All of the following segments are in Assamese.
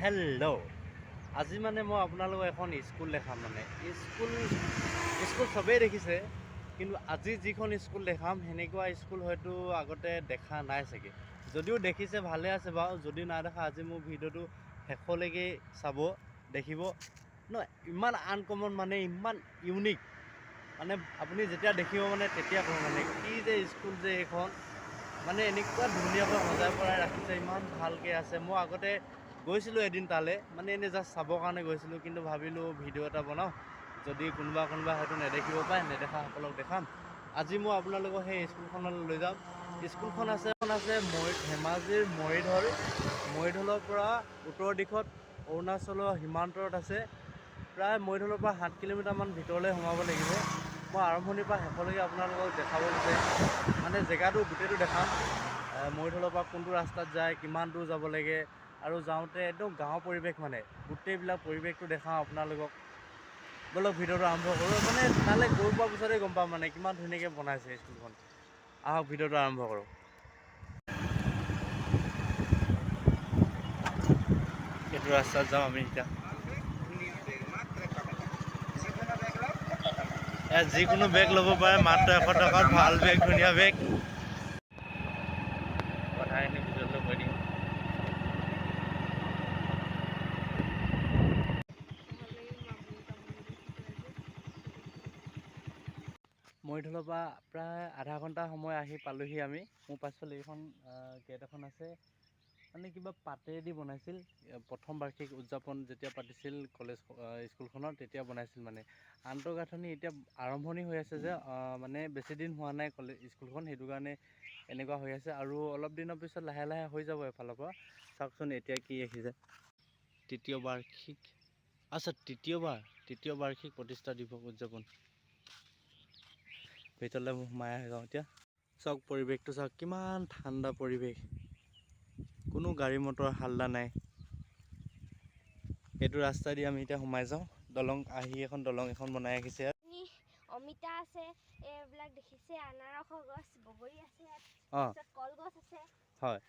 হেল্ল', আজি মানে মই আপোনালোকক এখন স্কুল দেখাম। মানে স্কুল স্কুল চবেই দেখিছে, কিন্তু আজি যিখন স্কুল দেখাম সেনেকুৱা স্কুল হয়তো আগতে দেখা নাই চাগে। যদিও দেখিছে ভালে আছে বাৰু, যদি নাই দেখা আজি মোৰ ভিডিঅ'টো শেষলৈকে চাব, দেখিব ন ইমান আনকমন, মানে ইমান ইউনিক, মানে আপুনি যেতিয়া দেখিব মানে তেতিয়া ক'ব মানে কি যে স্কুল যে এইখন, মানে এনেকুৱা ধুনীয়াকৈ সজাই পৰাই ৰাখিছে, ইমান ভালকৈ আছে। মই আগতে গৈছিলোঁ এদিন তালৈ, মানে এনেই জাষ্ট চাবৰ কাৰণে গৈছিলোঁ, কিন্তু ভাবিলোঁ ভিডিঅ' এটা বনাওঁ, যদি কোনোবা কোনোবা হয়তো নেদেখিব পাৰে, নেদেখাসকলক দেখাম। আজি মই আপোনালোকক সেই স্কুলখনলৈ লৈ যাম। স্কুলখন আছে এখন আছে ধেমাজিৰ মৰিধল, মৰিধলৰ পৰা উত্তৰ দিশত অৰুণাচলৰ সীমান্তত আছে। প্ৰায় মৰিধলৰ পৰা 7 কিলোমিটাৰমান ভিতৰলৈ সোমাব লাগিব। মই আৰম্ভণিৰ পৰা শেষলৈকে আপোনালোকক দেখাব বিচাৰিম, মানে জেগাটো গোটেইটো দেখাম। মৰিধলৰ পৰা কোনটো ৰাস্তাত যায়, কিমান দূৰ যাব লাগে, আৰু যাওঁতে একদম গাঁৱৰ পৰিৱেশ, মানে গোটেইবিলাক পৰিৱেশটো দেখাওঁ আপোনালোকক। ব'লক ভিডিঅ'টো আৰম্ভ কৰোঁ। মানে তালৈ গৈ পোৱাৰ পিছতে গম পাম মানে কিমান ধুনীয়াকৈ বনাইছে স্কুলখন। আহক ভিডিঅ'টো আৰম্ভ কৰোঁ। এইটো ৰাস্তাত যাওঁ আমি এতিয়া। ইয়াত যিকোনো বেগ ল'ব পাৰে মাত্ৰ 100 টকাত, ভাল বেগ, ধুনীয়া বেগ। কথাখিনি ভিতৰলৈ কৈ দিম। মৰিধলৰ পৰা প্ৰায় আধা ঘণ্টা সময় আহি পালোহি আমি। মোৰ পাছফালে এইখন গেট এখন আছে, মানে কিবা পাতেদি বনাইছিল। প্ৰথম বাৰ্ষিক উদযাপন যেতিয়া পাতিছিল কলেজ স্কুলখনত তেতিয়া বনাইছিল। মানে আন্তঃগাঁথনি এতিয়া আৰম্ভণি হৈ আছে যে, মানে বেছি দিন হোৱা নাই কলেজ স্কুলখন, সেইটো কাৰণে এনেকুৱা হৈ আছে। আৰু অলপ দিনৰ পিছত লাহে লাহে হৈ যাব এফালৰ পৰা। চাওকচোন এতিয়া কি আহিছে, তৃতীয় বাৰ্ষিক, আচ্ছা তৃতীয় বাৰ্ষিক প্ৰতিষ্ঠা দিৱস উদযাপন। ভিতৰলৈ সোমাই আহি যাওঁ এতিয়া। চাওক পৰিৱেশটো চাওক, কিমান ঠাণ্ডা পৰিৱেশ, কোনো গাড়ী মটৰ হাল্লা নাই। এইটো ৰাস্তা দি আমি এতিয়া সোমাই যাওঁ। দলং আহি এখন দলং এখন বনাই ৰাখিছে ইয়াত। অমিতা আছে, এইবিলাক দেখিছে, আনাৰসৰ গছ, বগৰী আছে ইয়াত, তাৰপিছত কলগছ আছে। হয়।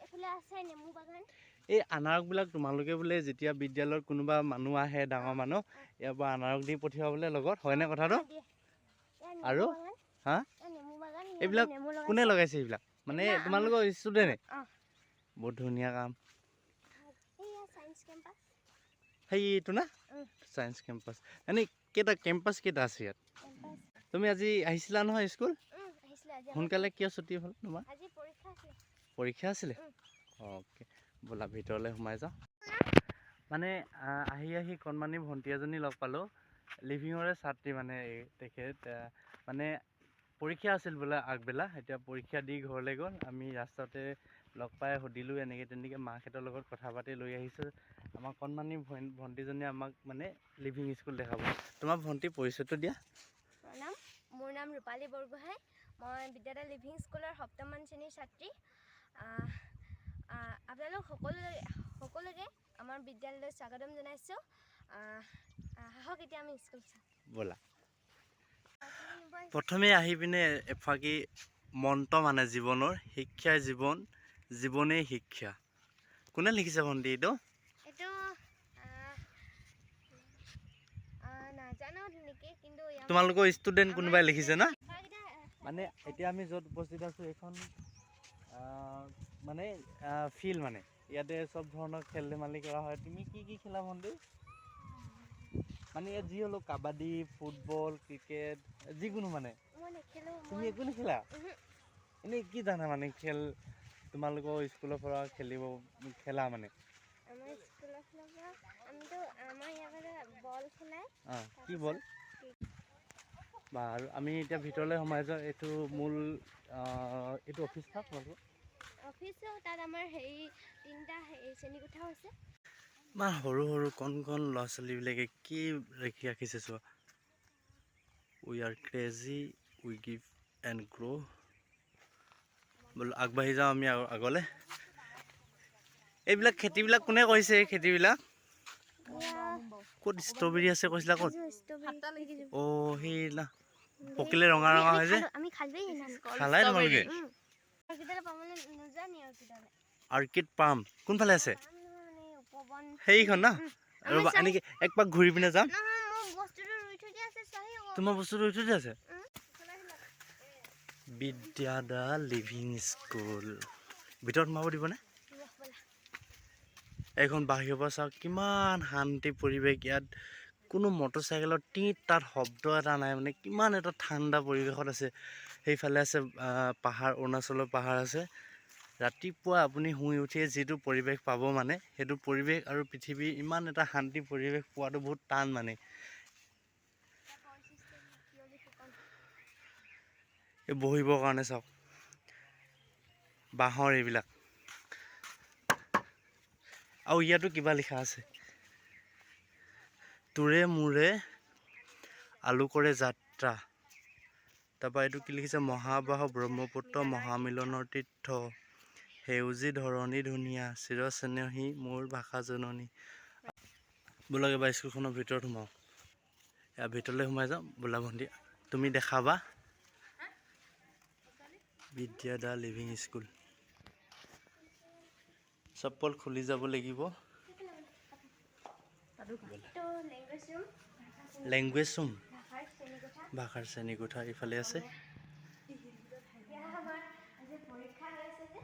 এইফালে আছে নেমু বাগান। এই আনাৰসবিলাক তোমালোকে বোলে যেতিয়া বিদ্যালয়ত কোনোবা মানুহ আহে, ডাঙৰ মানুহ, ইয়াৰ পৰা আনাৰস দি পঠিয়াব বোলে লগত, হয়নে কথাটো? আৰু হা এইবিলাক কোনে লগাইছে এইবিলাক? মানে তোমালোকৰ ষ্টুডেণ্টে? বহুত ধুনীয়া কাম। সেইটো না চায়েন্স কেম্পাছ। এনেই কেইটা কেম্পাছ কেইটা আছে ইয়াত? তুমি আজি আহিছিলা নহয় স্কুল? সোনকালে কিয় ছুটি হ'ল তোমাৰ? পৰীক্ষা আছিলে? অ'কে, ব'লা ভিতৰলৈ সোমাই যাওঁ। মানে আহি আহি কণমানি ভণ্টি এজনী লগ পালোঁ, লিভিঙৰে ছাত্ৰী, মানে তেখেত মানে পৰীক্ষা আছিল বোলে আগবেলা, এতিয়া পৰীক্ষা দি ঘৰলৈ গ'ল। আমি ৰাস্তাতে লগ পাই সুধিলোঁ এনেকৈ তেনেকৈ, মাকহঁতৰ লগত কথা পাতি লৈ আহিছোঁ। আমাৰ কণমানি ভণ্টিজনীয়ে আমাক মানে লিভিং স্কুল দেখাব। তোমাৰ ভণ্টি পৰিচয়টো দিয়া। প্ৰণাম, মোৰ নাম ৰূপালী বৰগোহাঁই, মই বিদ্যালয় লিভিং স্কুলৰ সপ্তমমান শ্ৰেণীৰ ছাত্ৰী। আপোনালোক সকলোকে আমাৰ বিদ্যালয়লৈ স্বাগতম জনাইছোঁ। আহক এতিয়া আমি স্কুল চাওঁ। ব'লা। প্ৰথমে আহি পিনে এফাকি মন্ত্ৰ, মানে জীৱনৰ শিক্ষাই জীৱন, জীৱনেই শিক্ষা। কোনে লিখিছে ভণ্টি এইটো? এইটো নাজানো নেকি, কিন্তু তোমালোকৰ ষ্টুডেণ্ট কোনোবাই লিখিছে না? মানে এতিয়া আমি য'ত উপস্থিত আছোঁ এইখন মানে ফিল্ড, মানে ইয়াতে চব ধৰণৰ খেল ধেমালি কৰা হয়। তুমি কি কি খেলা ভণ্টি? মানে ইয়াত যি হ'লেও কাবাডী, ফুটবল, ক্ৰিকেট, যিকোনো মানে। তুমি একো নেখেলা? এনেই কি জানা মানে খেল তোমালোকৰ স্কুলৰ পৰা খেলিব খেলা মানে? অঁ, কি বল বা? আৰু আমি এতিয়া ভিতৰলৈ সোমাই যাওঁ। এইটো মূল এইটো অফিচ থাক তোমালোকৰ? অফিচো, তাত আমাৰ হেৰি তিনিটা শ্ৰেণীকোঠাও আছে। ইমান সৰু সৰু কণ কণ ল'ৰা ছোৱালীবিলাকে কি লিখি ৰাখিছে চোৱা। We are crazy, we give and grow. বোলো আগবাঢ়ি যাওঁ আমি আগলৈ। এইবিলাক খেতিবিলাক কোনে কৰিছে? এই খেতিবিলাক ক'ত ষ্ট্ৰবেৰী আছে কৈছিলা, ক'ত? অ' সেই না পকিলে ৰঙা ৰঙা হৈ যায়। খালাই তোমালোকে? আৰ্কিড পাম কোনফালে আছে? ভৱন। সেইখন ন? আমি ৰ'বা, এনেকৈ একপাক ঘূৰি পিনে যাম। নহয়, মোৰ বস্তুটো ৰুই থৈ দিয়া আছে, চাহি আকৌ। তোমাৰ বস্তুটো ৰুই থৈ দিয়া আছে। বিদ্যা দা লিভিং স্কুল, ভিতৰত সোমাব দিবনে? ব'লা। এইখন বাহিৰৰ পৰা চাওক, কিমান শান্তি পৰিৱেশ। ইয়াত কোনো মটৰচাইকেলৰ টিট তাত শব্দ এটা নাই, মানে কিমান এটা ঠাণ্ডা পৰিৱেশত আছে। সেইফালে আছে পাহাৰ, অৰুণাচলৰ পাহাৰ আছে। ৰাতিপুৱা আপুনি শুই উঠিয়ে যিটো পৰিৱেশ পাব, মানে সেইটো পৰিৱেশ আৰু পৃথিৱীৰ ইমান এটা শান্তি পৰিৱেশ পোৱাটো বহুত টান মানে। এই বহিবৰ কাৰণে চাওক, বাঁহৰ এইবিলাক। আৰু ইয়াতো কিবা লিখা আছে, তোৰে মোৰে আলোকৰে যাত্ৰা। তাৰপৰা এইটো কি লিখিছে? মহাবাহ ব্ৰহ্মপুত্ৰ মহামিলনৰ তীৰ্থ, সেউজী ধৰণী ধুনীয়া, চিৰচেনেহী মোৰ ভাষা জননী। ব'লক, এবাৰ স্কুলখনৰ ভিতৰত সোমাওঁ। ইয়াৰ ভিতৰলৈ সোমাই যাওঁ। বোলা ভণ্টি, তুমি দেখাবা। বিদ্যা দা লিভিং স্কুল। চপ্পল খুলি যাব লাগিব। এইটো লেংগুৱেজ ৰুম। Language room. ভাষাৰ শ্ৰেণীকোঠা। ভাষাৰ শ্ৰেণীকোঠা ইফালে আছে। এতিয়া আমাৰ আজি পৰীক্ষা হৈ আছে যে,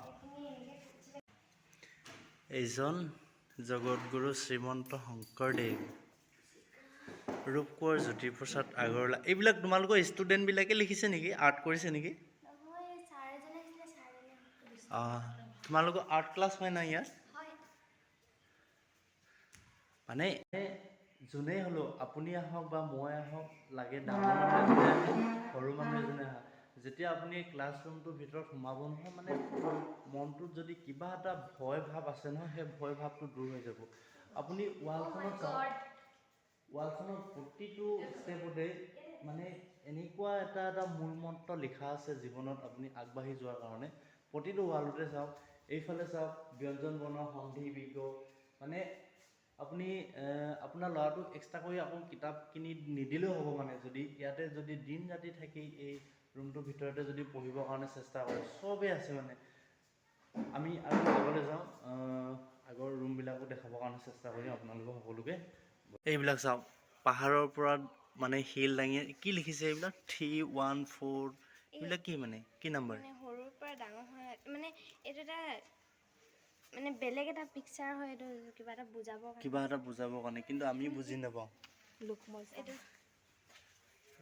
এইখিনি এনেকৈ। এইজন জগতগুৰু শ্ৰীমন্ত শংকৰদেৱ, ৰূপকোঁৱৰ জ্যোতিপ্ৰসাদ আগৰৱালা। এইবিলাক তোমালোকৰ ষ্টুডেণ্টবিলাকে লিখিছে নেকি? আৰ্ট কৰিছে নেকি? নহয়, ছাৰ এজন আহিছিলে, ছাৰজনে কৰিছে। অঁ, তোমালোকৰ আৰ্ট ক্লাছ হয় নাই ইয়াত? হয়। মানে যোনেই হ'লেও, আপুনি আহক বা মই আহক, লাগে ডাঙৰ মানুহ এজনে আহে, সৰু মানুহ এজনে আহক, যেতিয়া আপুনি ক্লাছৰুমটোৰ ভিতৰত সোমাব নহয়, মানে মনটোত যদি কিবা এটা ভয় ভাৱ আছে নহয়, সেই ভয় ভাৱটো দূৰ হৈ যাব। আপুনি ৱালখনত চাওক, ৱালখনৰ প্ৰতিটো ষ্টেপতে মানে এনেকুৱা এটা এটা মূল মন্ত্ৰ লিখা আছে জীৱনত আপুনি আগবাঢ়ি যোৱাৰ কাৰণে। প্ৰতিটো ৱালতে চাওক, এইফালে চাওক, ব্যঞ্জন বৰ্ণ, সন্ধি বিগ্ৰহ। মানে আপুনি আপোনাৰ ল'ৰাটোক এক্সট্ৰা কৰি আকৌ কিতাপ কিনি নিদিলেও হ'ব, মানে যদি ইয়াতে যদি দিন ৰাতি থাকি এই ৰুমটোৰ ভিতৰতে যদি পঢ়িবৰ কাৰণে চেষ্টা কৰে, চবেই আছে। মানে আমি আৰু আগলৈ যাওঁ, আগৰ ৰুমবিলাকো দেখাবৰ কাৰণে চেষ্টা কৰিম আপোনালোকক সকলোকে। এইবিলাক চাওক, পাহাৰৰ পৰা মানে শিল দাঙি কি লিখিছে এইবিলাক? 3, 1, 4, এইবিলাক কি, মানে কি নাম্বাৰ? মানে সৰুৰ পৰা ডাঙৰ হোৱা, মানে এইটো এটা মানে বেলেগ এটা পিকচাৰ হয়, এইটো কিবা এটা বুজাবৰ কাৰণে। কিবা এটা বুজাবৰ কাৰণে, কিন্তু আমি বুজি নাপাওঁ। এইটো।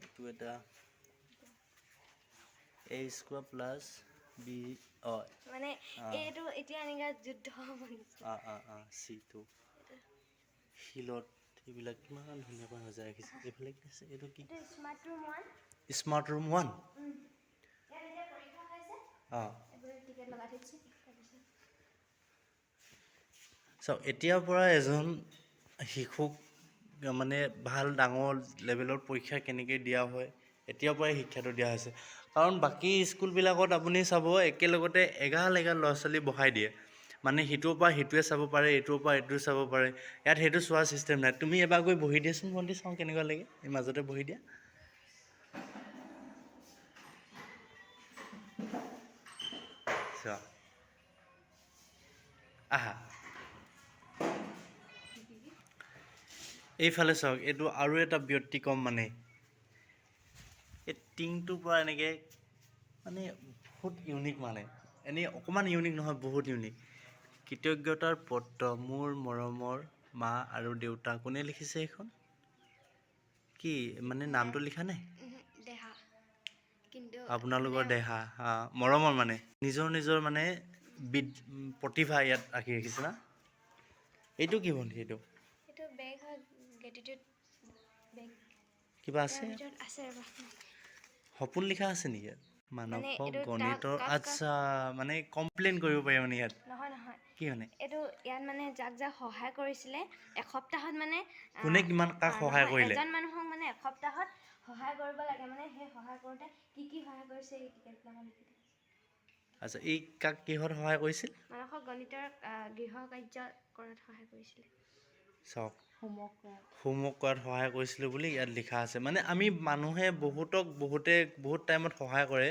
এইটো এটা এ স্কোৱাৰ প্লাছ বি, অঁ। মানে এইটো এতিয়া এনেকুৱা যুদ্ধ বনিছে। অঁ অঁ অঁ চিটো শিলত এইবিলাক কিমান ধুনীয়াকৈ সজাই ৰাখিছে। এইফালে কি আছে? এইটো কি? এইটো স্মাৰ্ট ৰুম 1। Smart room 1। ইয়াত এতিয়া পৰীক্ষা হৈছে। এইবোৰ টিকেট লগাই থৈছে, তাৰপিছত চাওক, এতিয়াৰ পৰা এজন শিশুক মানে ভাল ডাঙৰ লেভেলত পৰীক্ষা কেনেকৈ দিয়া হয়, এতিয়াৰ পৰাই শিক্ষাটো দিয়া হৈছে। কাৰণ বাকী স্কুলবিলাকত আপুনি চাব, একেলগতে এগাল এগাল ল'ৰা ছোৱালী বহাই দিয়ে, মানে সিটোৰ পৰা সিটোৱে চাব পাৰে, এইটোৰ পৰা এইটোৱে চাব পাৰে। ইয়াত সেইটো চোৱা ছিষ্টেম নাই। তুমি এবাৰ গৈ বহি দিয়াচোন ভণ্টি, চাওঁ কেনেকুৱা লাগে। এই মাজতে বহি দিয়া। চোৱা, আহা। এইফালে চাওক, এইটো আৰু এটা ব্যতিক্ৰম, মানে এই টিংটোৰ পৰা এনেকৈ, মানে বহুত ইউনিক, মানে এনেই অকণমান ইউনিক নহয়, বহুত ইউনিক। কৃতজ্ঞতাৰ পত্ৰ, মোৰ মৰমৰ মা আৰু দেউতা। কোনে লিখিছে এইখন? কি মানে নামটো লিখা নাই? দেহা, কিন্তু আপোনালোকৰ দেহা মৰমৰ, মানে নিজৰ নিজৰ মানে বিদ প্ৰতিভা ইয়াত ৰাখি ৰাখিছে না। এইটো কি ভণ্টি এইটো? এইটো বেগ হয়, গ্ৰেটিটিউড বেগ। কিবা আছে? ইয়াৰ ভিতৰত আছে, ৰ'বা। সপোন লিখা আছে নেকি ইয়াত? মানসক এইটো গণিতৰ আচ্ছা, মানে কমপ্লেইন কৰিব পাৰি মানে ইয়াত? নহয় নহয়। কি মানে? এইটো ইয়াত মানে যাক যাক সহায় কৰিছিলে এসপ্তাহত, মানে কোনে কিমান কাক সহায় নহয়, কৰিলে? এজন মানুহক মানে এসপ্তাহত সহায় কৰিব লাগে, মানে সেই সহায় কৰোঁতে কি কি সহায় কৰিছে, এই টিকেটবিলাকত লিখি থৈছে। আচ্ছা, এই কাক কিহত সহায় কৰিছিল? মানসক গণিতৰ গৃহ কাৰ্য কৰাত সহায় কৰিছিলে। চাওক, হোমৱৰ্ক কৰাত সহায় কৰিছিলোঁ বুলি ইয়াত লিখা আছে। মানে আমি মানুহে বহুতক বহুতে বহুত টাইমত সহায় কৰে,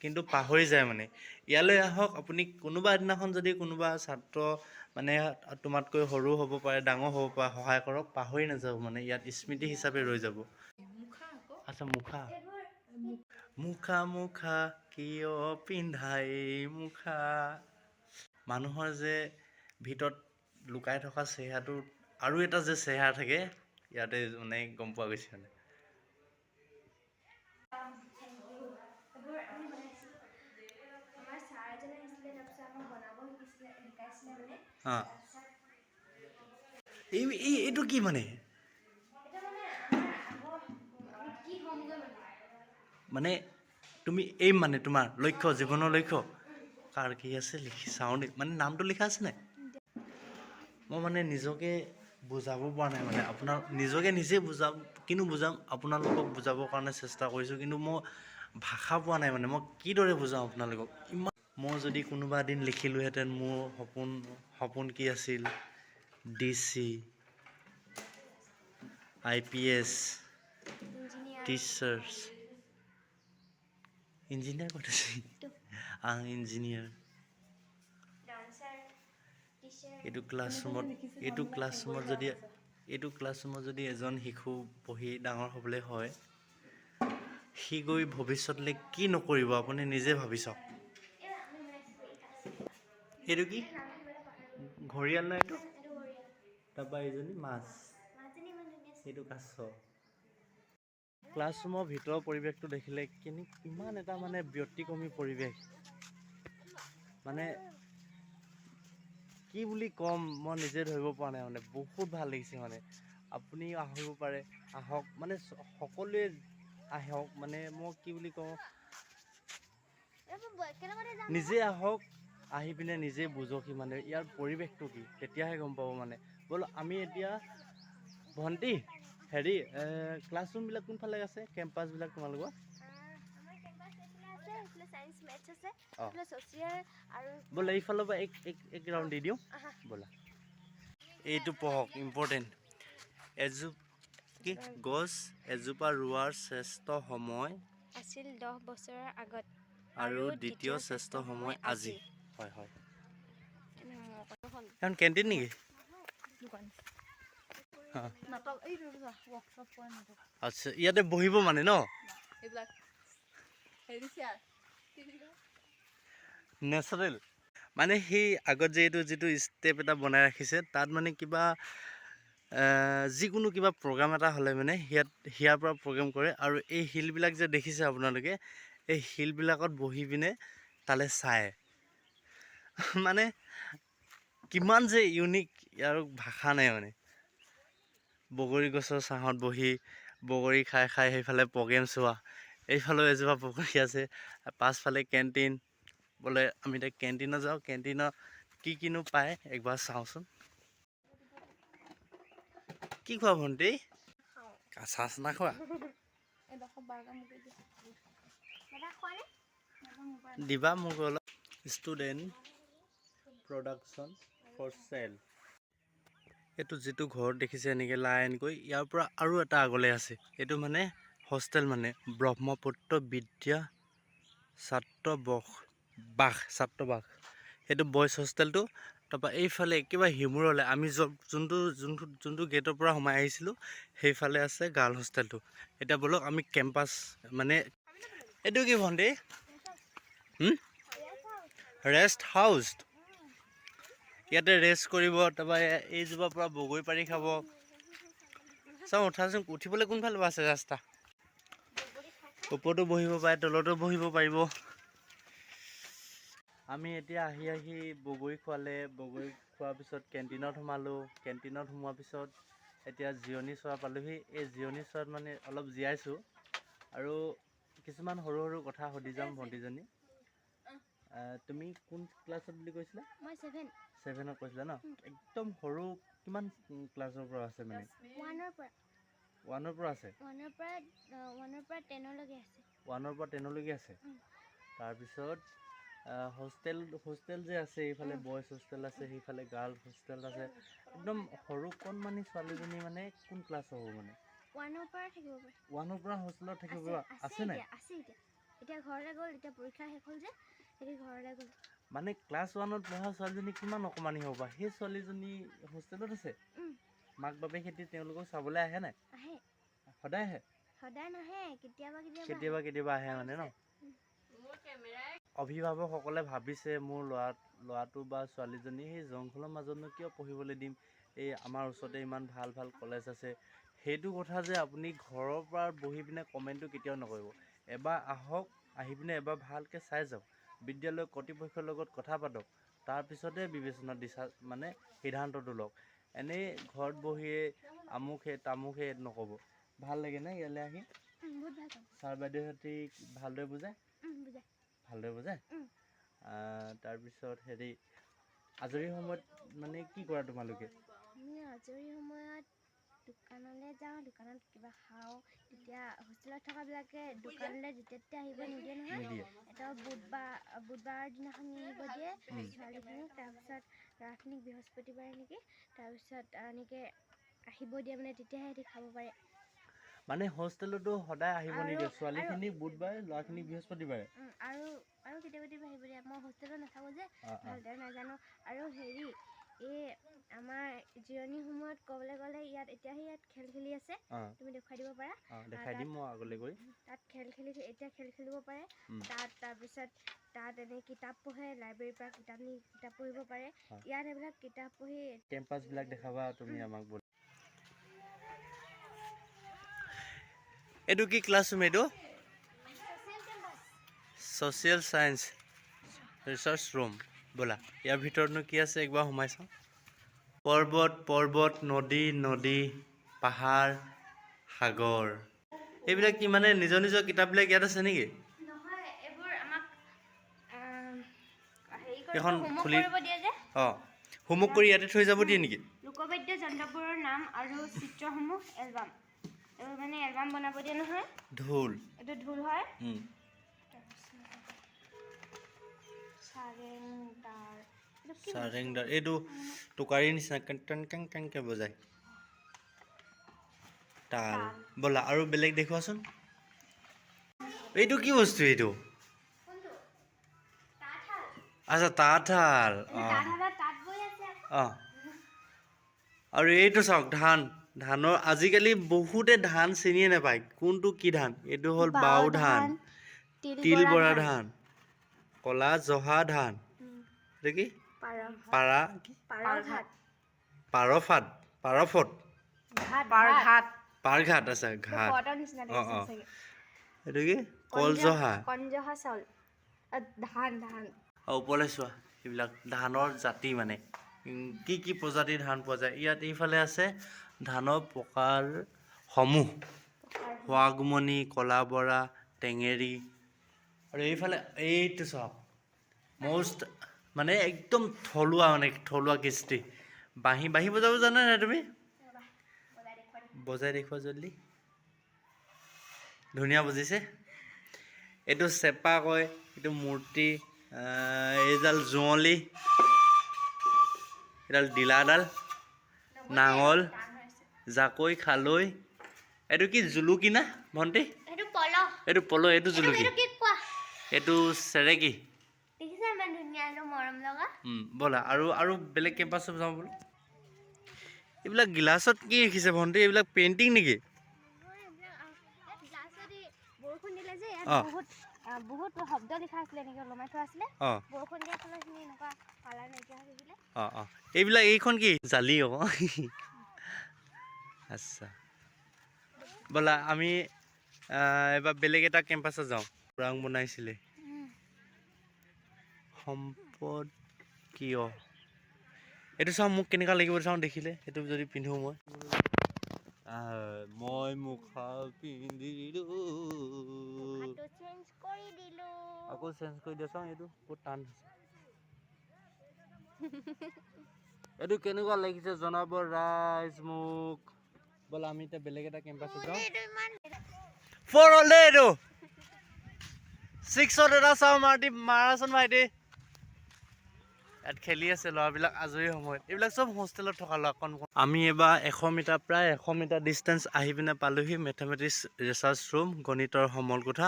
কিন্তু পাহৰি যায়। মানে ইয়ালৈ আহক আপুনি, কোনোবা এদিনাখন যদি কোনোবা ছাত্ৰ মানে তোমাতকৈ সৰু হ'ব পাৰে, ডাঙৰ হ'ব পাৰে, সহায় কৰক, পাহৰি নাযাব, মানে ইয়াত স্মৃতি হিচাপে ৰৈ যাব। আচ্ছা, মুখা মুখা মুখা কিয় পিন্ধা এই মুখা? মানুহৰ যে ভিতৰত লুকাই থকা চেহেৰাটো আৰু এটা যে চেহেৰা থাকে, ইয়াতে মানে গম পোৱা গৈছে মানে। এইবোৰ আমি বনাইছিলোঁ। আমাৰ ছাৰ এজন আহিছিলে, তাৰপিছত আমাক বনাব শিকিছিলে, শিকাইছিলে মানে। তাৰপিছত এই এইটো কি মানে? এটা মানে আমাৰ আগৰ আমি কি হ'মগৈ মানে। মানে তুমি এই মানে তোমাৰ লক্ষ্য, জীৱনৰ লক্ষ্য কাৰ কি আছে লিখি চাওঁ দেই। মানে নামটো লিখা আছে নাই? মই মানে নিজকে বুজাব পৰা নাই, মানে আপোনাৰ নিজকে নিজে বুজাম, কিনো বুজাম, আপোনালোকক বুজাবৰ কাৰণে চেষ্টা কৰিছোঁ, কিন্তু মই ভাষা পোৱা নাই। মানে মই কিদৰে বুজাওঁ আপোনালোকক? ইমান মই যদি কোনোবা এদিন লিখিলোহেঁতেন মোৰ সপোন কি আছিল, DC, IPS, engineer, teachers, engineer ক'ত আছে? ইঞ্জিনিয়াৰ। Dancer, teacher. এইটো ক্লাছৰুমত যদি এজন শিশু পঢ়ি ডাঙৰ হ'বলৈ হয়, সি গৈ ভৱিষ্যতলৈ কি নকৰিব, আপুনি নিজে ভাবি চাওক। এই আমি বনাইছিলোঁ এই কাজ। এইটো কি? নামটো কিবা এটা পাহৰি গ'লো। ঘৰিয়াল নাই এইটো? এইটো ঘৰিয়াল। তাৰপৰা এইজনী মাছ। মাছজনী ইমান ধুনীয়া আছে। এইটো কাছ। ক্লাছৰুমৰ ভিতৰৰ পৰিৱেশটো দেখিলে কেনে কিমান এটা মানে ব্যতিক্ৰমী পৰিৱেশ, মানে কি বুলি ক'ম মই নিজে ধৰিব পৰা নাই। মানে বহুত ভাল লাগিছে। মানে আপুনিও আহিব পাৰে, আহক, মানে সকলোৱে আহক। মানে মই কি বুলি কওঁ, এইবোৰ একেলগতে যাম। নিজে আহক, আহি পিনে নিজে বুজকহি মানে ইয়াৰ পৰিৱেশটো কি, তেতিয়াহে গম পাব। মানে ব'লো আমি এতিয়া। ভণ্টি, হেৰি, ক্লাছৰুমবিলাক কোনফালে আছে, কেম্পাছবিলাক তোমালোকৰ? আমাৰ কেম্পাছ এইফালে আছে, এইফালে চায়েন্স, মেথছ আছে, এইফালে ছ'চিয়েল আৰু ব'লা, এইফালৰ পৰা এক ৰাউণ্ড দি দিওঁ। আহা। ব'লা। এইটো পঢ়ক, ইম্পৰ্টেণ্ট। কি গছ এজোপা ৰোৱাৰ শ্ৰেষ্ঠ সময় আছিল 10 বছৰৰ আগত আৰু দ্বিতীয় শ্ৰেষ্ঠ সময় আজি। হয়। এখন এখন কেণ্টিন নেকি? দোকান। হা। নাটক, এইটো ৱৰ্কশ্বপ কৰে, নাটক। আচ্ছা, ইয়াতে বহিব মানে ন? এইবিলাক হেৰি চেয়াৰ। নেচাৰেল। মানে সেই আগত যে এইটো যিটো ষ্টেপ এটা বনাই ৰাখিছে, তাত মানে কিবা যিকোনো কিবা প্ৰগ্ৰাম এটা হ'লে মানে ইয়াৰ পৰা প্ৰগ্ৰাম কৰে। আৰু এই শিলবিলাক যে দেখিছে আপোনালোকে, এই শিলবিলাকত বহি পিনে তালৈ চায়। মানে কিমান যে ইউনিক, ইয়াৰ ভাষা নাই। মানে বগৰী গছৰ ছাঁহত বহি বগৰী খাই খাই সেইফালে প্ৰগ্ৰেম চোৱা। এইফালেও এজোপা বগৰী আছে, পাছফালে কেণ্টিন বোলে। আমি এতিয়া কেণ্টিনত যাওঁ, কেণ্টিনত কি কিনো পায় একবাৰ চাওঁচোন। কি খোৱা ভণ্টি? খাওঁ। কাঁচা চানা খোৱা? এডোখৰ বাৰ্গাৰ মোকে দিয়া। দাদা, খোৱানে? দিবা মোক অলপ। Student production for sale. এইটো যিটো ঘৰ দেখিছে এনেকৈ লাইনকৈ, ইয়াৰ পৰা আৰু এটা আগলৈ আছে। এইটো মানে হোষ্টেল, মানে ব্ৰহ্মপুত্ৰ বিদ্যা ছাত্ৰবাস বাস ছাত্ৰবাস। সেইটো বইজ হোষ্টেলটো। তাৰপৰা এইফালে একেবাৰে সিমূৰলৈ আমি য'ত যোনটো গেটৰ পৰা সোমাই আহিছিলোঁ, সেইফালে আছে গাৰ্ল হোষ্টেলটো। এতিয়া ব'লক আমি কেম্পাছ, মানে এইটো কি ভণ্টি? Rest house. ইয়াতে ৰেষ্ট কৰিব, তাৰপৰা এইজোপাৰ পৰা বগৰী পাৰি খাব। চাওঁ, উঠাচোন। উঠিবলৈ কোনফালে পৰা আছে ৰাস্তা? ওপৰতো বহিব পাৰে, তলতো বহিব পাৰিব। আমি এতিয়া আহি আহি বগৰী খোৱালে। বগৰী খোৱাৰ পিছত কেণ্টিনত সোমালোঁ। কেণ্টিনত সোমোৱাৰ পিছত এতিয়া জিৰণি চোৱা পালোহি। এই জিৰণি চোৱাত মানে অলপ জীয়াইছোঁ আৰু কিছুমান সৰু সৰু কথা সুধি যাম ভণ্টিজনী। তুমি কোন ক্লাছত বুলি কৈছিলা? মই 7। ছেভেনত কৈছিলা ন? একদম সৰু। কিমান ক্লাছৰ পৰা আছে মানে? ওৱানৰ পৰা। ওৱানৰ পৰা আছে? ওৱানৰ পৰা 10লৈকে আছে। ওৱানৰ পৰা 10লৈকে আছে। তাৰপিছত হোষ্টেল যে আছে, এইফালে বইজ হোষ্টেল আছে, সেইফালে গাৰ্ল হোষ্টেল আছে। একদম সৰু কণমানি ছোৱালীজনী মানে কোন ক্লাছৰ হ'ব মানে? ওৱানৰ পৰা থাকিব পাৰে। ওৱানৰ পৰা হোষ্টেলত থাকিব আছে। পৰা? আছে। আছে নাই? এতিয়া আছে। এতিয়া ঘৰলৈ গ'ল। এতিয়া পৰীক্ষা শেষ হ'ল যে, এতিয়া ঘৰলৈ গ'ল। মানে ক্লাছ ওৱানত পঢ়া ছোৱালীজনী কিমান অকণমানি হ'ব? সেই ছোৱালীজনী হোষ্টেলত আছে। মাক বাপেক সেতি তেওঁলোকক চাবলৈ আহে নাই? আহে। সদায় আহে? সদায় নাহে, কেতিয়াবা কেতিয়াবা। কেতিয়াবা কেতিয়াবা আহে মানে ন? অভিভাৱকসকলে ভাবিছে, মোৰ ল'ৰাটো বা ছোৱালীজনী সেই জংঘলৰ মাজতনো কিয় পঢ়িবলৈ দিম, এই আমাৰ ওচৰতে ইমান ভাল ভাল কলেজ আছে। সেইটো কথা যে আপুনি ঘৰৰ পৰা বহি পিনে কমেণ্টটো কেতিয়াও নকৰিব। এবাৰ আহক, আহি পিনে এবাৰ ভালকৈ চাই যাওক, বিদ্যালয় কৰ্তৃপক্ষৰ লগত কথা পাতক, তাৰপিছতে বিবেচনা দিছা মানে সিদ্ধান্তটো লওক। এনেই ঘৰত বহিয়ে আমুকহে তামুকহে নক'ব। ভাল লাগেনে ইয়ালৈ আহি? বহুত ভাল পাওঁ। ছাৰ বাইদেউহঁতি ভালদৰে বুজায়? বুজায়। ভালদৰে বুজায়? উম। তাৰপিছত হেৰি, আজৰি সময়ত মানে কি কৰা তোমালোকে? আমি আজৰি সময়ত দোকানলৈ যাওঁ, দোকানত কিবা খাওঁ। তেতিয়া হোষ্টেলত থকাবিলাকে দোকানলৈ যেতিয়া তেতিয়া আহিব নিদিয়ে নহয়। নিদিয়ে। এটা বুধবাৰৰ দিনাখন আহিব দিয়ে ছোৱালীখিনিক, তাৰপিছত ল'ৰাখিনিক বৃহস্পতিবাৰে নেকি, তাৰপিছত এনেকৈ আহিব দিয়ে, মানে তেতিয়াহে সিহঁতি খাব পাৰে। মানে হোষ্টেলতো সদায় আহিব নিদিয়ে? ছোৱালীখিনিক বুধবাৰে, ল'ৰাখিনিক বৃহস্পতিবাৰে। আৰু কেতিয়াবা কেতিয়াবা আহিব দিয়ে। মই হোষ্টেলত নাথাকোঁ যে, অঁ অঁ ভালদৰে নাজানো। আৰু হেৰি, এই আমাৰ জিৰণি সময়ত ক'বলৈ গ'লে ইয়াত এতিয়া সেই ইয়াত খেল খেলি আছে। তুমি দেখুৱাই দিব পাৰা। অঁ, দেখাই দিম মই আগলৈ গৈ। তাত খেল খেলি, এতিয়া খেল খেলিব পাৰে। তাত তাৰপিছত তাত এনেই কিতাপ পঢ়ে, লাইব্ৰেৰীৰ পৰা কিতাপ নি কিতাপ পঢ়িব পাৰে। ইয়াত এইবিলাক কিতাপ পঢ়ি কেম্পাছবিলাক দেখাবা তুমি আমাক ব'লা। এইটো কি ক্লাছৰুম? এইটো ছ'চিয়েল চায়েন্স ৰিচাৰ্চ ৰুম। ব'লা, ইয়াৰ ভিতৰতনো কি আছে একবাৰ সোমাই চাওঁ। পৰ্বত পৰ্বত, নদী নদী, পাহাৰ, সাগৰ, এইবিলাক কি মানে নিজৰ নিজৰ কিতাপবিলাক ইয়াত আছে নেকি? নহয়, এইবোৰ আমাক হেৰি এইখন কৰিব, হোমৱৰ্ক খুলি কৰিব দিয়ে যে। অঁ, হোমৱৰ্ক কৰি ইয়াতে থৈ যাব দিয়ে নেকি? লোকবাদ্য যন্ত্ৰবোৰৰ নাম আৰু চিত্ৰসমূহ এলবাম, এইবোৰ মানে এলবাম বনাব দিয়ে নহয়। ঢোল। এইটো ঢোল হয়। চাৰেংদাৰ, এইটো কি? চাৰেংদাৰ, এইটো টোকাৰীৰ নিচিনা কেং কেং কেং কেংকে বজায়। তাল। তাল। ব'লা, আৰু বেলেগ দেখুৱাচোন। এইটো কি বস্তু এইটো? কোনটো? তাঁতশাল। আচ্ছা, তাঁতশাল। এইটো অঁ। তাঁতশালত তাঁত বৈ আছে আকৌ। অঁ, আৰু এইটো চাওক, ধান। ধানৰ আজিকালি বহুতে ধান চিনিয়ে নাপায়, কোনটো কি ধান। এইটো হ'ল বাও ধান, তিল বৰা ধান, ক'লা জহা ধান। এইটো কি? পাৰা কি? পাৰঘাট। পাৰফাট, পাৰফট। ঘাট। পাৰঘাট। পাৰঘাট, আচ্ছা, ঘাট। কটৰ নিচিনা অঁ লাগিছে অঁ চাগে। এইটো কি? কলজহা। কণজহা চাউল, ধান ধান। আৰু ওপৰলৈ চোৱা, এইবিলাক ধানৰ জাতি, মানে কি কি প্ৰজাতিৰ ধান পোৱা যায় ইয়াত। এইফালে আছে ধানৰ প্ৰকাৰসমূহ, হোৱাগুমনি, কলা বৰা, টেঙেৰী। আৰু এইফালে এইটো চাওক, মষ্ট মানে একদম থলুৱা, মানে থলুৱা কৃষ্টি, বাঁহী। বাঁহী বজাব জানা নাই তুমি? বজাই দেখুওৱা জল্দি। ধুনীয়া বজিছে। এইটো চেপা কয়, এইটো মূৰ্তি, এইডাল যুঁৱলি, এইডাল ডিলাডাল, নাঙল, জাকৈ, খালৈ। এইটো কি জুলুকি না ভণ্টি? এইটো পলহ। এইটো পল, এইটো জুলুকি। এইটো কি কোৱা? এইটো চেৰেকী। দেখিছা, ইমান ধুনীয়া আৰু মৰম লগা। ব'লা, আৰু বেলেগ কেম্পাছত যাওঁ বোলো। এইবিলাক গিলাচত কি ৰাখিছে ভণ্টি? এইবিলাক পেইণ্টিং নেকি? নহয়, এইবিলাক ইয়াত গ্লাছেদি বৰষুণ দিলে যে ইয়াত বহুত বহুত শব্দ লিখা আছিলে, এনেকৈ ওলমাই থোৱা আছিলে। বৰষুণ দিয়াৰ ফলত সেইখিনি এনেকুৱা কালাৰ নাইকিয়া হৈ থাকিলে। অঁ অঁ এইবিলাক, এইখন কি জালি? আকৌ আচ্ছা, ব'লা, আমি এবাৰ বেলেগ এটা কেম্পাছত যাওঁ। ৰাং বনাইছিলে সম্পদ কিয়? এইটো চাওঁ, মোক কেনেকুৱা লাগিব চাওঁ দেখিলে, সেইটো যদি পিন্ধো মই। মই মুখা পিন্ধিলো। মুখাটো চেঞ্জ কৰি দিলো। আকৌ চেঞ্জ কৰি দিয়া, চাওঁ, এইটো বহুত টান হৈছে। এইটো কেনেকুৱা লাগিছে জনাব ৰাইজ মোক। ব'লা, আমি এতিয়া বেলেগ এটা কেম্পাছত যাওঁ। এইটো ইমান ফ'ৰ হ'ল দেই এইটো, ছিক্সত এটা চাওঁ। মাৰটি মাৰাচোন ভাইটি। ইয়াত খেলি আছে ল'ৰাবিলাক আজৰি সময়ত। এইবিলাক চব হোষ্টেলত থকা ল'ৰা কণ কণ। আমি এবাৰ 100 মিটাৰ, প্ৰায় 100 মিটাৰ ডিষ্টেঞ্চ আহি পিনে পালোহি মেথমেটিক্স ৰিচাৰ্চ ৰুম, গণিতৰ সমল কোঠা।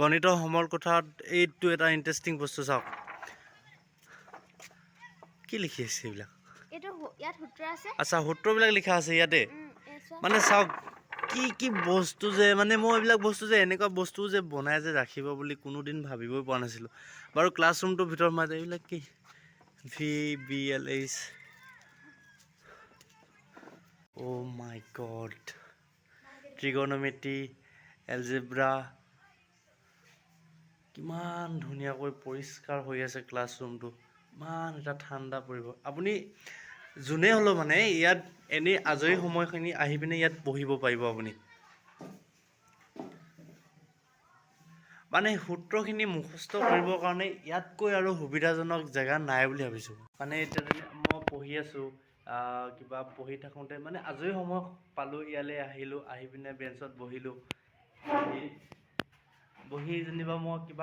গণিতৰ সমল কোঠাত এইটো এটা ইণ্টাৰেষ্টিং বস্তু চাওক। কি লিখি আছে এইবিলাক? এইটো ইয়াত সূত্ৰ আছে। আচ্ছা, সূত্ৰবিলাক লিখা আছে ইয়াতে। এই চোৱা। মানে চাওক কি কি বস্তু যে, মানে মই এইবিলাক বস্তু যে এনেকুৱা বস্তু যে বনাই যে ৰাখিব বুলি কোনোদিন ভাবিবই পৰা নাছিলোঁ। বাৰু ক্লাছৰুমটোৰ ভিতৰত সোমাই যায়, এইবিলাক কি VBLH। Oh my god, trigonometry, algebra, কিমান ধুনীয়াকৈ পৰিষ্কাৰ হৈ আছে ক্লাছৰুমটো। ইমান এটা ঠাণ্ডা পৰিব। আপুনি যোনে হ'লেও মানে ইয়াত এনেই আজৰি সময়খিনি আহি পিনে ইয়াত বহিব পাৰিব আপুনি। মানে সূত্ৰখিনি মুখস্থ কৰিবৰ কাৰণে ইয়াতকৈ আৰু সুবিধাজনক জেগা নাই বুলি ভাবিছোঁ। মানে এতিয়া যদি মই পঢ়ি আছোঁ, কিবা পঢ়ি থাকোঁতে মানে আজৰি সময় পালোঁ, ইয়ালৈ আহিলোঁ, আহি পিনে বেঞ্চত বহিলোঁ, বহি বহি যেনিবা মই কিবা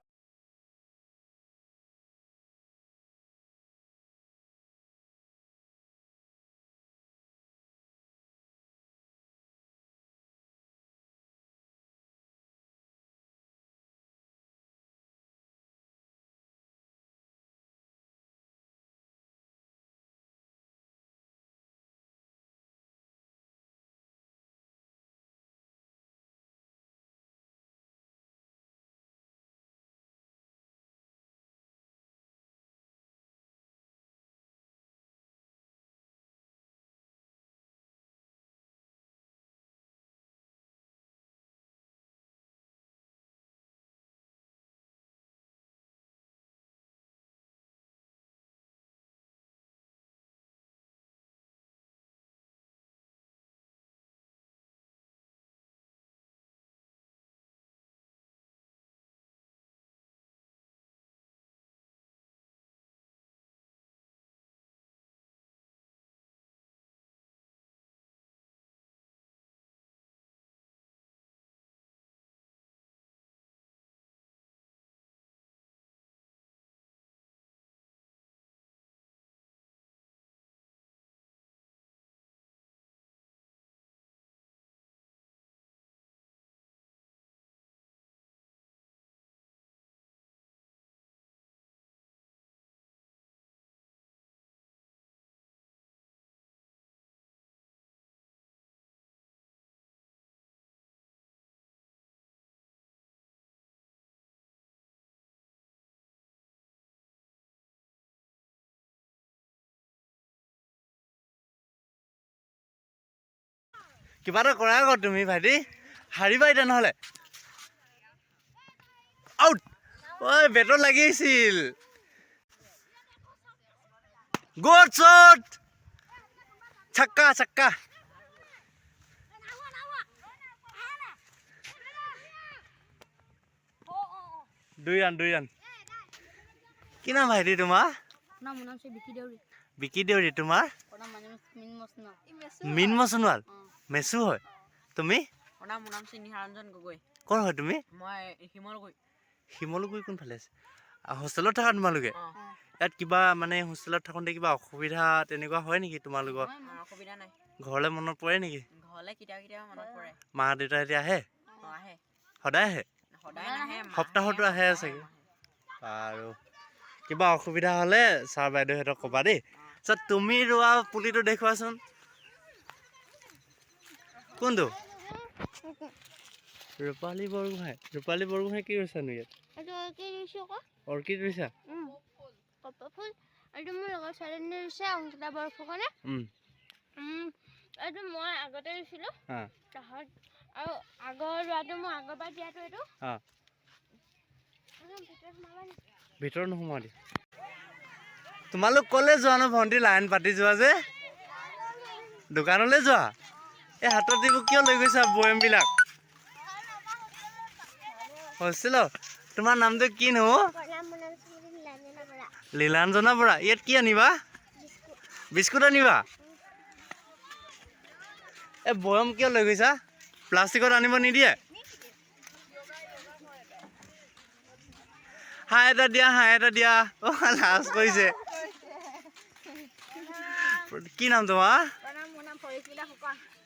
কিবা এটা কৰা আকৌ তুমি ভাইটি, হাৰিবা এতিয়া নহ'লে। আউট। ঐ বেটত লাগিছিল। গুড শ্বট, ছক্কা ছক্কা। 2 ৰান, 2 ৰান। কি নাম ভাইটি তোমাৰ? মোৰ নাম বিকি দেউৰী। বিকি দেউৰী। তোমাৰ? মৃন্ময় সোণোৱাল। মেচু হয়। তুমি? মোৰ নাম নিহাৰঞ্জন গগৈ। ক'ৰ হয় তুমি? মই শিমলুগুৰি। শিমলুগুৰি কোনফালে আছে? হোষ্টেলত থাকা তোমালোকে? ইয়াত কিবা মানে হোষ্টেলত থাকোঁতে কিবা অসুবিধা তেনেকুৱা হয় নেকি তোমালোকৰ? অসুবিধা নাই। ঘৰলৈ মনত পৰে নেকি? ঘৰলৈ কেতিয়াবা কেতিয়াবা মনত পৰে। মা দেউতা এতিয়া আহে? আহে। সদায় আহে? সদায় নাহে, সপ্তাহতো আহে চাগে। আৰু কিবা অসুবিধা হ'লে ছাৰ বাইদেউহঁতক ক'বা দেই। আচ্ছা, তুমি ৰোৱা পুলিটো দেখুৱাচোন। কোনটো? ৰূপালী বৰগোহাঁই। ৰূপালী বৰগোহাঁই কি ৰুইছানো ইয়াত? অৰ্কিড ৰুইছা? কপৌ ফুল। এইটো মোৰ লগৰ ছোৱালীজনী ৰুইছে, অংকিতা বৰফুকনে। এইটো মই আগতে ৰুইছিলোঁ। তাৰপিছত আৰু আগৰ ৰোৱাটো মোৰ আগৰ পৰা দিয়াটো এইটো। ভিতৰত নোসোমোৱা দিয়া। তোমালোক ক'লৈ যোৱা নো ভণ্টি? লাইন পাতি যোৱা যে, দোকানলৈ যোৱা? এই হাতত এইবোৰ কিয় লৈ গৈছা বৈয়ামবিলাক? হোষ্টেলত। তোমাৰ নামটো কিনো? লীলাঞ্জনা বৰা। ইয়াত কি আনিবা? বিস্কুট আনিবা? এই বৈয়াম কিয় লৈ গৈছা? প্লাষ্টিকত আনিব নিদিয়ে? হাঁহ এটা দিয়া, হাঁহ এটা দিয়া। অ' লাজ কৰিছে। কি নাম তোমাৰ?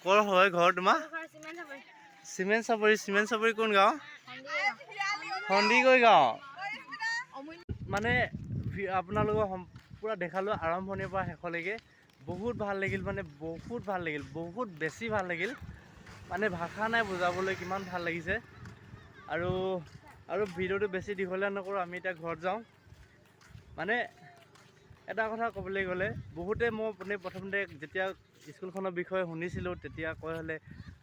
ক'ৰ হয় ঘৰ তোমাৰ? চিমেণ্ট চাপৰি। চিমেণ্ট চাপৰি কোন গাঁও? সন্দিকৈ গাঁও। মানে আপোনালোকৰ পূৰা দেখালোঁ আৰম্ভণিৰ পৰা শেষলৈকে। বহুত ভাল লাগিল, মানে বহুত ভাল লাগিল, বহুত বেছি ভাল লাগিল। মানে ভাষা নাই বুজাবলৈ কিমান ভাল লাগিছে। আৰু আৰু ভিডিঅ'টো বেছি দীঘলীয়া নকৰোঁ, আমি এতিয়া ঘৰত যাওঁ। মানে এটা কথা ক'বলৈ গ'লে বহুতে মই মানে প্ৰথমতে যেতিয়া স্কুলখনৰ বিষয়ে শুনিছিলোঁ, তেতিয়া কয় হ'লে,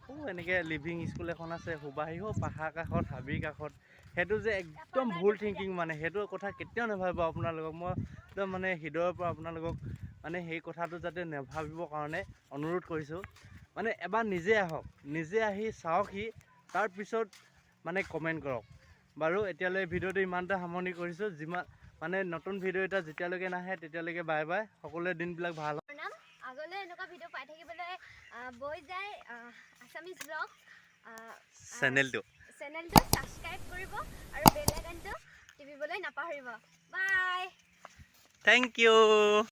অ', এনেকৈ লিভিং স্কুল এখন আছে সুবাহী হওক পাহাৰ কাষত, হাবিৰ কাষত। সেইটো যে একদম ভুল থিংকিং। মানে সেইটো কথা কেতিয়াও নাভাবিব। আপোনালোকক মই একদম মানে হৃদয়ৰ পৰা আপোনালোকক মানে সেই কথাটো যাতে নাভাবিবৰ কাৰণে অনুৰোধ কৰিছোঁ। মানে এবাৰ নিজে আহক, নিজে আহি চাওকহি, তাৰপিছত মানে কমেণ্ট কৰক। বাৰু, এতিয়ালৈ ভিডিঅ'টো ইমানতে সামৰণি কৰিছোঁ। যিমান মানে নতুন ভিডিঅ' এটা যেতিয়ালৈকে নাহে, তেতিয়ালৈকে বাই বাই। সকলোৰে দিনবিলাক ভাল হওক। নাম আগলৈ এনেকুৱা ভিডিঅ' পাই থাকিবলৈ বৈ যায় আছামিজ ব্লগ চেনেলটো চেনেলটো ছাবস্ক্ৰাইব কৰিব আৰু বেল আইকনটো টিপিবলৈ নাপাহৰিব। বাই। Thank U.